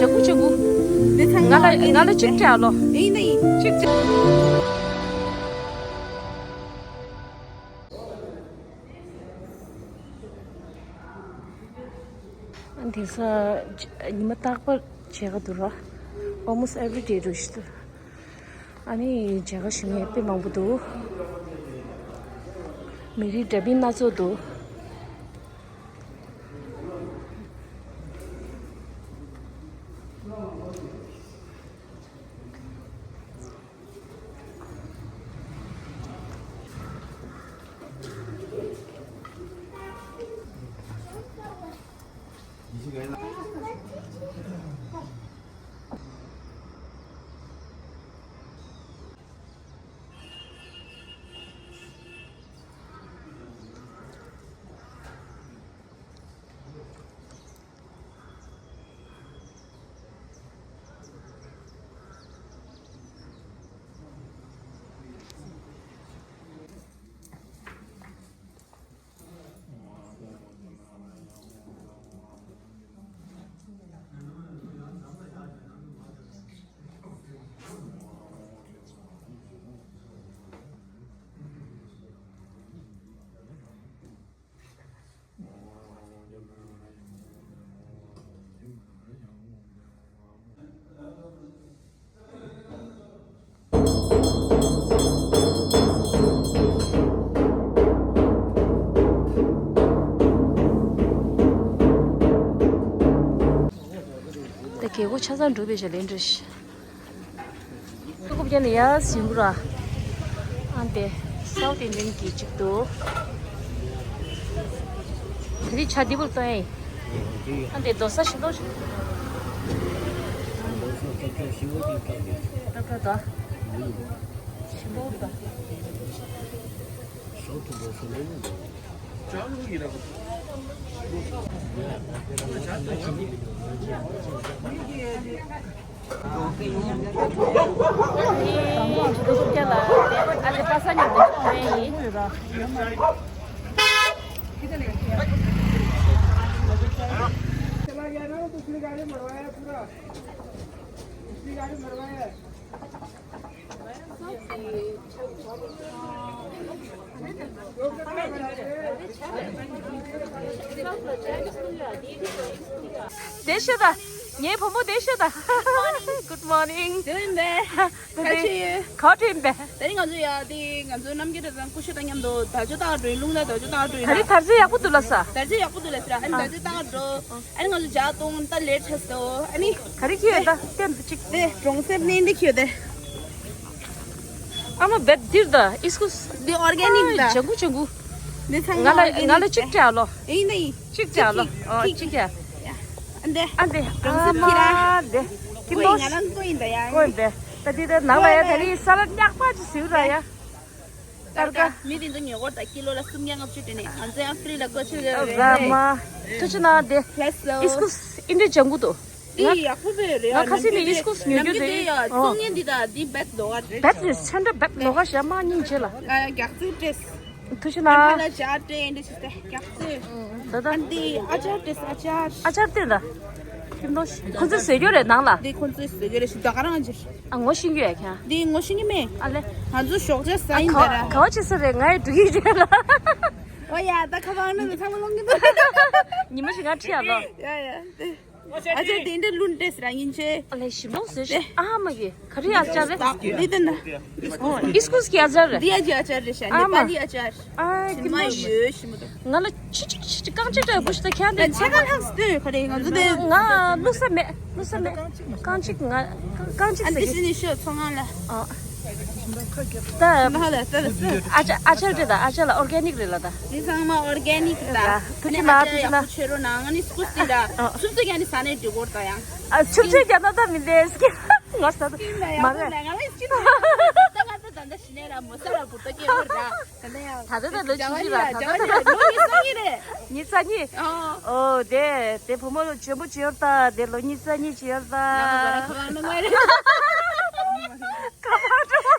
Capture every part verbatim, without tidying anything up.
ཅག་གུ་ཅག་གུ། ང་ལ་ང་ལ་གཅིག་སྤྲད་ཨ་ལོ། ཡིན་ད་ཡིན། གཅིག་སྤྲད། དེང་སང་ཉི་མ་རྟག་པར་མཇལ་ཁ་འདུག་ར། Almost every day འགྲོ་བཞིན་འདུག་ཨ་ནི་མཇལ་ཁ་ཞུ་མཁན་དཔེ་མང་པོ་འདུག་མི་རིགས་འདྲ་མིན་སྣ་ཚོགས་འདུག་ད་རྒྱལ་སྒོ་ཆ་ཚང་འགྲུབ་པའི་ཞལ་ལན་འགྲོ་ཤི། ཀུ་ཀུ་བརྒྱབ་ནས་ཡར་ཟིན་གུ་ར། ཨ་འདི་སའུ་ཐི་ཨིན་ཌི་ཡན་གྱི་གཅིག་ཏུ། དེ་རིང་ཇ་འདི་བུ་བཏང་ཡིན། ཨ་འདི་རྡོ་ས་ཞིམ་པོ་ཞིག་ཏག་ཏག་ཏག་ཞིམ་པོ་འདུག चला गया ना, दूसरी गाड़ी मरवाया पूरा। दूसरी गाड़ी मरवाया। བསྡད་ཤོག་ད། ངའི་བུ་མོ་བསྡད་ཤོག་ད། Good morning. དེ་རིང་འདི་ག་ཆེ་ཡོད། ག་དྲན་པས། དེ་རིང་ང་ཚོ་ཡ་དེ་ང་ཚོ་རྣམ་རྒྱལ་གྲྭ་ཚང་སྐུ་ཞབས་དང་མཉམ་དུ་དར་ལྕོག་བཏགས་འགྲོ་ཡིན། རླུང་ལ་དར་ལྕོག་བཏགས་འགྲོ་ཡིན་ད། ད་རེས་དར་ཆ་ཡག་པོ་འདུག་ལ་ས། དར་ཆ་ཡག་པོ་འདུག་ལ་ས་ར། ཨ་ནི་ཨ། དར་ལྕོག་བཏགས་འགྲོ། ཨ་ནི་ང་ཚོ་ཇ་བཏུང་ད་ལེ་ཊི་ཆགས་སོང་། ཨ་ནི་ག་རེ་ཁྱེར་ཡོད་ད་སྟོན་ཅིག་དེ་གྲོང་གསེབ་ནས་འདི་ཁྱེར་ཡོད་དེ། ཨ་མ་བེད་འདིར་ད་ཨིས་ཀུ་སི། འདི་ཨོར་གེ་ནིག་ད། ཇ་གུ་ཇ་གུ། འདི་ཚང་མ་ང་ལ་ཨོར་གེ་ནིག་ང་ལ་གཅིག་སྤྲད་ཨ་ལོ། ཡིན་ད་ཡིན། གཅིག་སྤྲད་ཨ་ལོ། ཨོ་གཅིག་སྤྲད། ཨ་འདི་ཨ་འདི་གྲོང་གསེབ་ཨ་ཁྱེར་ར། མ་འདི་ཁྱི་ཀོ་ཡིན། ང་རང་ཀོ་ཡིན་ད་ཡ། ཀོ་ཡིན་པས། ད་འདི་ད་ནང་ལ་ཡ་ད་རེས་ས་ལ་རྙག་པ་ཅིག་ཟེར་ར་ཡ། སྟར་ཀ་མི་དེ་ཚོ་ཉོ་སྒོར་དང་ཀི་ལོ་ལ་སུམ་བརྒྱ་ལྔ་བཅུ་སྤྲད་ནས་ང་ཚོ་ཡང་ཕི་རི་ལ་བཀོལ་ཆོག་ཡོད་ར་རེད། མ། ཐུགས་རྗེ་གནང་དེ། ལགས་སོ། ཨིས་ཀུ་སི་ཨིན་འདྲའི་ལྗང་གུ་འདུག་དེ་ཡག་པོ་བས་རེད། ང་ཁ་སང་ནས་ཨིས་ཀུ་སི་ཉོ་རྒྱུ་དེ། ཨ། སུམ་བརྒྱ་འདི་དང་འདི་བེད་ལོག་ག་རེད། བེད་ནས་ཚན་འདྲ་བེད་ལོག་ག་ཞག་མ་གཉིས་རྗེས་ལ། ང་རྒྱག་རྩིས་སྤྲད། ཐུགས་རྗེ་གནང་། ལ་ཇ་སྤྲད་འདྲ་ཞིག་སྟེ་རྒྱག་རྩིས། ད་ད། ཨ་འདི་ཨ་ཅར་སྤྲད། ཨ་ཅར། ཨ་ཅར་སྟེར་ད། ཁྱིམ་ཐོག་ཁོ་ཚོས་བཟོས་རྒྱུ་རེད་ནང་ལ། འདི་ཁོ་ཚོས་བཟོས་རྒྱུ་རེད་ཞིག་ད་ག་རང་ཅིག་ཨ་ངོ་ཤེས་རྒྱུ་ཡ་ཁྱང་། འདི་ངོ་ཤེས་ཀྱི་མེད། ཨ་ལེ། ང་ཚོ་ཞོགས་ཇ་ཟ་ཡིན་ད་ར། ག་བ་ཅི་ཟ་རེད། ང་ཡི་འགྲོ་གི་རེད་ལ། ཨོ་ཡ་ད་ཁ་བང་ནང་ཚང་མ་སློང་གི་འདུག་ཉི་མ་ཞིག་ང་ཁྲིད་ཡ་ལོ། ཡ་ཡ། ཨ་ཅེ་དེ་འདྲ་ལུན་ཏེས་ར་ཡིན་ཆེ། ཨ་ལེ་ཞིམ་པོ་ཟེར་ཤི་ཨ་མ་གི་ག་རེ་ཨ་ཅར་རེད། འདི་དེ་ན། ཨིས་ཀུ་སི་གི་ཨ་ཅར་རེད། འདི་ཨ་ཅེ་ཨ་ཅར་རེད་ཤ་ཨ་མ། ནེ་པ་ལི་ཨ་ཅར། ཨ་ཞིམ་མ་ཡོད་ཞིམ་མ་འདུག་ང་ལ་ཆི་ཆི་ཆི་ཆི་རྐང་ཆེན་འདྲ་བུ་ཞིག་ད་ཁྱེད་འདི་ཆེ་ག་ལྷག་སྟོན་ག་རེ་ང་ཚོ་འདི། ང་བླུག་ས་མེད། བླུག་ས་མེད། རྐང་གཅིག་ང་རྐང་གཅིག་ཨ་ཟེར་འདི་གི་ཤི་ནི་ཤོད་ཚོ་ང་ལ། ཨ། ད་ང་ལ་ད་ད་ཨ་ཅག་ཨ་ཅག་རེད་ད། ཨ་ཅག་ལ་ཨོར་གེ་ནིག་རེད་ལ་ད། འདི་ཚང་མ་ཨོར་གེ་ནིག་རེད་ད། ཐུགས་རྗེ་གནང་། ཨ་ཅག་ཐུགས་རྗེ་ཡག་པོ་གནང་། བྱེད་རོགས་གནང་། ཨ་ནི་སྐུ་སྟེ་ད་ཨ། ཆུ་ཚོད་ཀྱང་ནི་ཟ་ནས་འགྲིག་གོ་ད་ཡང་། ཨ་ཆུ་ཚོད་ཀྱང་ན་ད་མི་ལས་ཀྱི་ང་ཟ་ད་མ་རེད། ང་ལ་ཨིས་ཀྱི་ད་ང་ད་ད་ད་ཤི་ནས་ར་མོ་ས་ར་བུར་ཏོ་སྐྱེ་བོ་ར། ད་ལྟ་ཡང་ད་ལྟ་ད་ལོ་ཇ་ཆུང་ཆུང་ར། ད་ལྟ་ད་ལོ་ཉི་ཤུ་གཉིས་རེད། ཉི་ཤུ་གཉིས། ཨོ། ཨོ་དེ་དེ་བུ་མོ་ལོ་ཆེན་པོ་བྱེད་ཡོད་ད། དེ་ལོ་ཉི་ཤུ་གཉིས་བྱེད་ཡོད་ད། ང་ཁ་བ་ནང་ང་རེད། ཁ་བ་འགྲོ།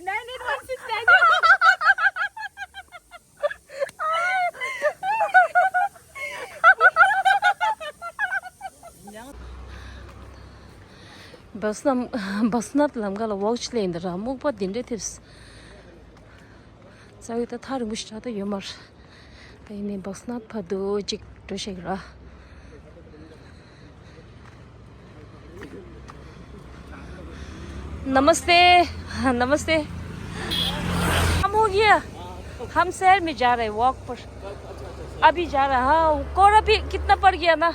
Nine eight one six nine zero. བཱ་སི་ནབ་བཱ་སི་ནབ་ལམ་ཁ་ལ་ཝོག་ཅིག་སླེབས་ཡིན་ད་ར། སྨུག་པ་འདི་འདྲས་ཐེབས། རྩ་བའི་ད་ཐག་རིང་པོ་ཞིག་ཆགས་ད་ཡོད་མ་རེད། ད་ཡིན་ནའི་བཱ་སི་ནབ་བར་དུ་ཅིག་འགྲོ་ཤེས་ཀྱི་ར། नमस्ते। नमस्ते। हम हो गया। हम शहर में जा रहे हैं वॉक पर। अभी जा रहे हैं। हाँ, कोरा भी कितना पड़ गया ना।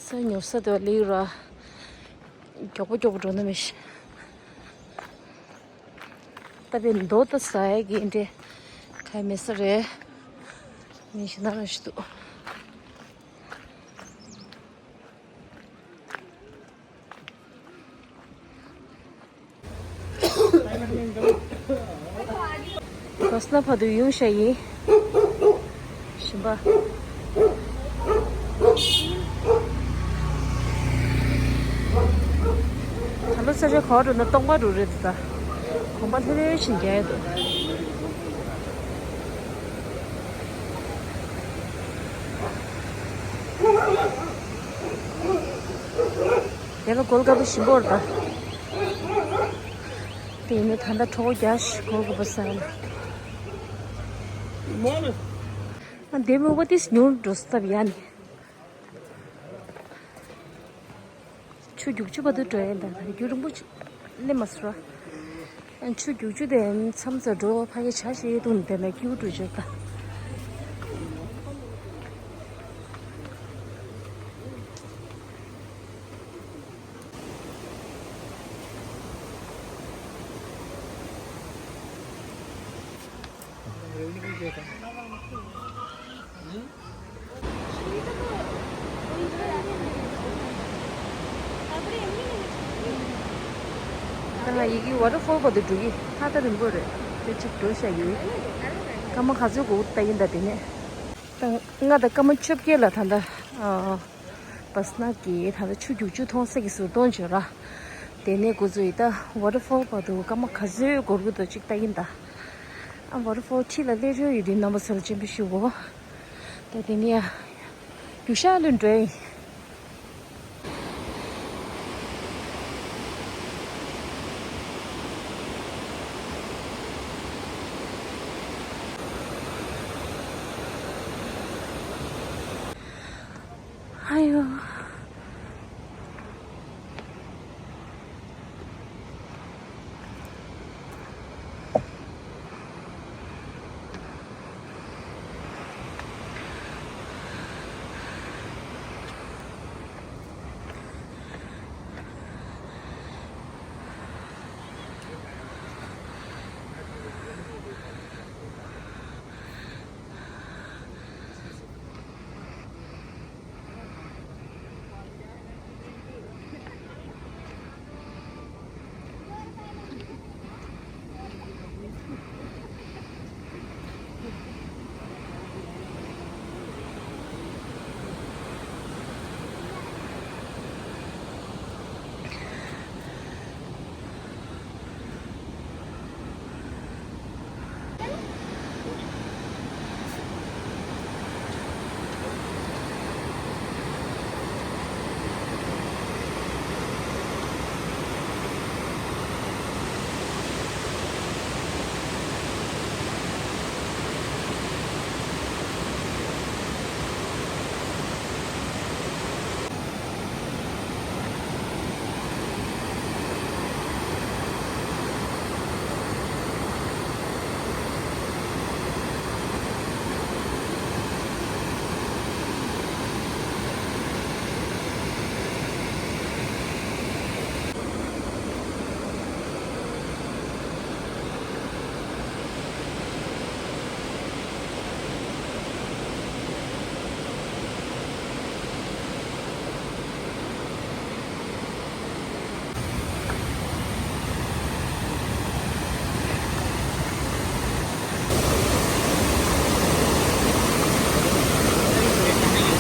ས་ཉོབ་ས་དེ་ལིའུ་ར། མགྱོགས་པོ་མགྱོགས་པོ་འགྲོ་ན་མི་ཤེས། ད་པའི་མདོ་ད་ཟ་ཡ་གི་འདྲེ་ག་མེད་ས་རེད། མི་ཤེས་ན་ར་ཞིག་འདུག་བཱ་སི་ནབ་བར་དུ་ཡོང་ཤག་ཡིན། ཞིམ་པ། ད་ལོ་ས་ཆ་ག་པར་འགྲོ་ན་སྟོང་པ་འགྲོ་རེད་ད། གོམ་པ་ལྷེ་ལྷེ་བཞིན་རྒྱག་ཡ་འདུག་དེ་ལ་གོལ་ཀ་པ་ཞིམ་པོ་རེད་ད། དེ་ནས་ད་ལྟ་གྲོགས་རྒྱ་ཞིག་གོལ་ཀ་པ་ཟ་ཡ་ལ། ཨ་འདི་མོ་བ་ཏིས་ཉུང་འགྲོ་སྟབས་ཡ་ནི། ཆུ་རྒྱུག་ཆུ་བར་དུ་འགྲོ་ཡ་འདྲ་ད་རྒྱུ་རིང་པོ་ཆུ་སླེབས་མ་སོང་ར། ཆུ་རྒྱུག་ཆུ་དེ་མཚམས་ས་འགྲོ་ཕ་གི་ཆ་ཞིག་དུ་དེ་ལ་སྐྱིད་པོ་འགྲོ་བྱེད་ཀ། ད་ང་ཡི་གེ་ཝ་ཊར་ཕོལ་བར་དུ་འགྲོ་གི་ཐག་ད་རིང་པོ་རེད། དེ་གཅིག་འགྲོ་བཞག་ཡོད། སྐར་མ་ག་ཚོད་འགོར་ལྟ་ཡིན་ད་དེ་ནས། ད་ང་ད་སྐར་མ་བཅོ་བརྒྱད་ལ་ད་ད་ཨ་བཱ་སི་ནབ་ཀྱི་ད་ད་ཆུ་རྒྱུག་ཆུ་མཐོང་ས་གི་ཟུར་གདོང་བྱོས་ར། དེ་ནས་འགོ་ཚུགས་ཡིན་ད། ཝ་ཊར་ཕོལ་བར་དུ་སྐར་མ་ག་ཚོད་འགོར་གི་འདུག་གཅིག་ལྟ་ཡིན་ད། ཨ་ཝ་ཊར་ཕོལ་འཁྲིས་ལ་སླེབས་རོགས་ཡོད་དུས་རྣམ་པ་ཚོར་སྤྱན་འབུལ་ཞུ་གོ། ད་དེ་ནས་ཡ། རྒྱུག་ཤག་ལ་འགྲོ་ཡིན། ཨ་ཡོ།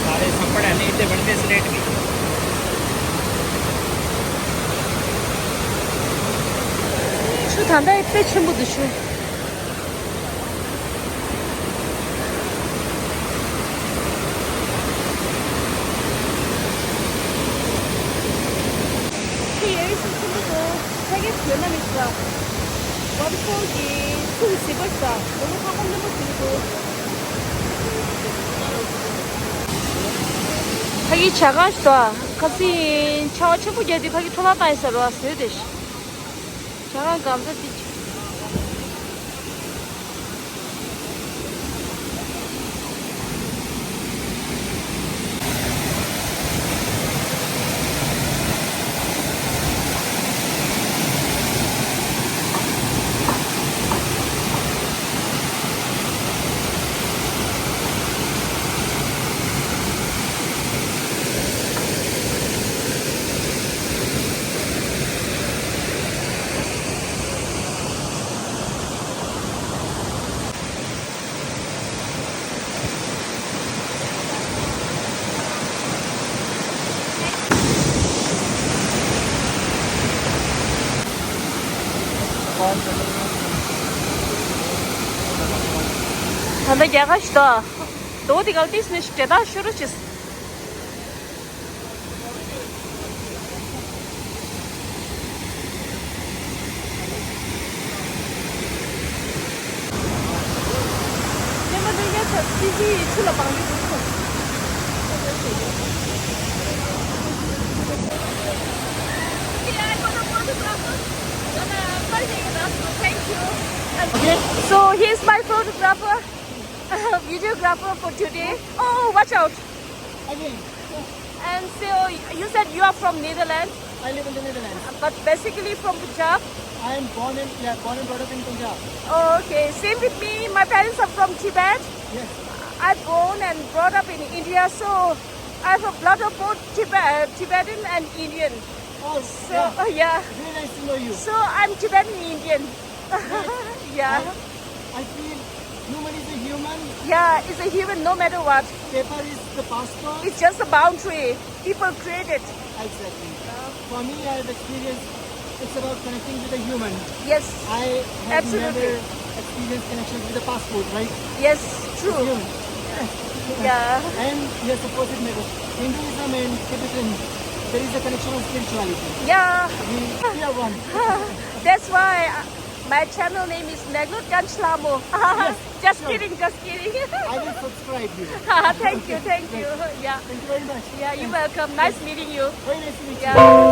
सारे छप्पड़ है नहीं, इतने बड़े स्लेट की। ཆུ་ད་ལྟ་དཔེ་ཆེན་པོ་འདུག་ཆུ། ཝན་ཕོར་གྱི་ཚུར་ཟིན་པ་ཞིག་དང་། ལོ་ལོ་ཁ་སྐོམ་སྣུམ་པོ་ཟིན་འདུག་ཕ་གི་ཇ་ཁང་ཞིག་འདུག་ཁ་སང་ཆར་པ་ཆེན་པོ་བརྒྱབ་དུས་ཕ་གི་འཕྲོ་བརླག་བཏང་ཡོད་ས་རེད་པ། བཟོས་ཏེ། ཇ་ཁང་སྒང་ཚ་ཏིག་ད་ལྟ་རྒྱ་གར་ཞིག་འདུག་རྡོ་དེ་ག་ལ་ཏིས་ནས་ཞིག་འདྲེ་ཐག་ཤོ་རུ་ཆེ། Okay, so here's my photographer, videographer for today. Oh, watch out. Okay. And so you said you are from Netherlands, I live in the Netherlands. But basically from Punjab. I am born and, yeah, born and brought up in Punjab. Oh, okay. Same with me. My parents are from Tibet. Yes. I born and brought up in India, so I have a blood of both Tibet, Tibetan and Indian. Oh, so, yeah. Uh, yeah. Really nice to know you. So I'm Tibetan Indian. Yeah. I, I feel human is a human. Yeah, it's a human no matter what. Paper is the passport. It's just a boundary. People create it. Exactly. For me, I have experienced it's about connecting with a human. Yes. I have never experienced connections with a passport, right? Yes, true. Human. Yeah. And yes, of course, it matters. Hinduism and Tibetan, there is a connection of spirituality. Yeah. We, we are one. That's why, uh, my channel name is Naglot Ganj Lamo. Yes, just kidding, just kidding. I will subscribe you. Thank you, thank you. Yeah. Thank you very much. Yeah, you're welcome. Nice meeting you. Very nice to meet you. Yeah.